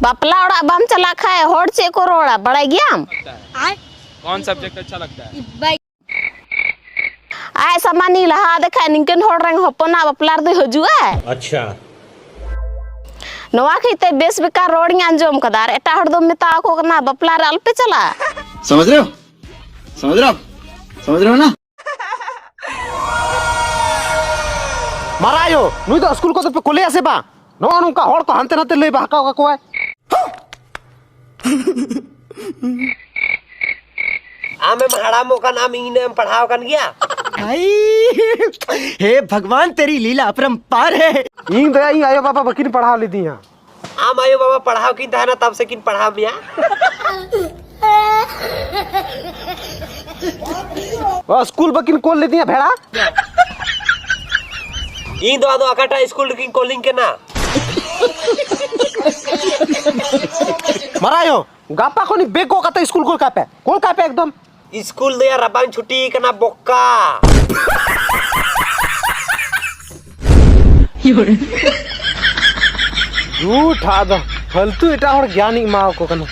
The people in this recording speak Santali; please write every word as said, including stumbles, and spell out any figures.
ᱵᱟᱯᱞᱟ ᱚᱲᱟᱜ ᱵᱟᱢ ᱪᱟᱞᱟᱜ ᱠᱷᱟᱡ ᱦᱚᱲ ᱪᱮᱫ ᱠᱚ ᱨᱚᱲᱟ ᱵᱟᱲᱟᱭ ᱜᱮᱭᱟᱢ? कौन सब्जेक्ट अच्छा लगता है? ᱟᱡ ᱥᱟᱢᱟᱱᱤ ᱞᱟᱦᱟ ᱟᱫᱮ ᱠᱷᱟᱡ ᱱᱤᱝᱠᱟᱹᱱ ᱦᱚᱲ ᱨᱮᱱ ᱦᱚᱯᱚᱱᱟᱜ ᱵᱟᱯᱞᱟ ᱨᱮᱫᱚᱭ ᱦᱤᱡᱩᱜᱼᱟ? अच्छा। ᱱᱚᱣᱟ ᱠᱷᱟᱹᱛᱤᱨ ᱛᱮ ᱵᱮᱥ ᱵᱮᱠᱟᱨ ᱨᱚᱲᱤᱧ ᱟᱸᱡᱚᱢ ᱠᱟᱫᱟ ᱟᱨ ᱮᱴᱟᱜ ᱦᱚᱲ ᱫᱚᱢ ᱢᱮᱛᱟ ᱟᱠᱚ ᱠᱟᱱᱟ ᱵᱟᱯᱞᱟ ᱨᱮ ᱟᱞᱚᱯᱮ ᱪᱟᱞᱟᱜ᱾ समझ रहे हो? समझ रहे हो आप? समझ रहे हो ना? ᱢᱟᱨᱟ ᱟᱭᱳ, ᱱᱩᱭ ᱫᱚ ᱥᱠᱩᱞ ᱠᱚᱫᱚ ᱯᱮ ᱠᱳᱞᱮᱭᱟ ᱥᱮ ᱵᱟᱝ? ᱱᱚᱜᱼᱚ ᱱᱚᱝᱠᱟ ᱦᱚᱲ ᱠᱚ ᱦᱟᱱᱛᱮ ᱱᱟᱛᱮ ᱞᱟᱹᱭ ᱵᱟᱦᱠᱟᱣ ᱠᱟᱠᱚᱣᱟᱭ᱾ ᱟᱢᱮᱢ ᱦᱟᱲᱟᱢᱚᱜ ᱠᱟᱱ, ᱟᱢ ᱤᱧ ᱮᱢ ᱯᱟᱲᱦᱟᱣ ᱠᱟᱱ ᱜᱮᱭᱟ? हे भगवान, तेरी लीला अपरंपार है। ᱤᱧ ᱫᱚ ᱤᱧ ᱟᱭᱳ ᱵᱟᱵᱟ ᱵᱟᱹᱠᱤᱱ ᱯᱟᱲᱦᱟᱣ ᱞᱤᱫᱤᱧᱟ᱾ ᱟᱢ ᱟᱭᱳ ᱵᱟᱵᱟ ᱯᱟᱲᱦᱟᱣ ᱠᱤᱱ ᱛᱟᱦᱮᱱᱟ, ᱛᱟᱵ ᱥᱮ ᱠᱤᱱ ᱯᱟᱲᱦᱟᱣ ᱢᱮᱭᱟ᱾ ᱚ, ᱥᱠᱩᱞ ᱵᱟᱹᱠᱤᱱ ᱠᱳᱞ ᱞᱤᱫᱤᱧᱟ ᱵᱷᱮᱲᱟ᱾ ᱤᱧ ᱫᱚ ᱟᱫᱚ ᱚᱠᱟᱴᱟᱜ ᱥᱠᱩᱞ ᱨᱮᱠᱤᱱ ᱠᱳᱞᱤᱧ ᱠᱟᱱᱟ? ᱢᱟᱨᱟ ᱟᱭᱳ, ᱜᱟᱯᱟ ᱠᱷᱚᱱ ᱵᱮᱜᱽ ᱜᱚᱜ ᱠᱟᱛᱮ ᱥᱠᱩᱞ ᱠᱳᱞ ᱠᱟᱭ ᱯᱮ, ᱠᱳᱞ ᱠᱟᱭ ᱯᱮ ᱮᱠᱫᱚᱢ᱾ ᱥᱠᱩᱞ ᱫᱚᱭᱟ ᱨᱟᱵᱟᱝ ᱪᱷᱩᱴᱤ ᱠᱟᱱᱟ ᱵᱚᱠᱟ᱾ ᱡᱩᱴ ᱟᱫᱚ ᱯᱷᱟᱞᱛᱩ ᱮᱴᱟᱜ ᱦᱚᱲ ᱜᱮᱭᱟᱱᱤᱧ ᱮᱢᱟ ᱠᱚ ᱠᱟᱱᱟ᱾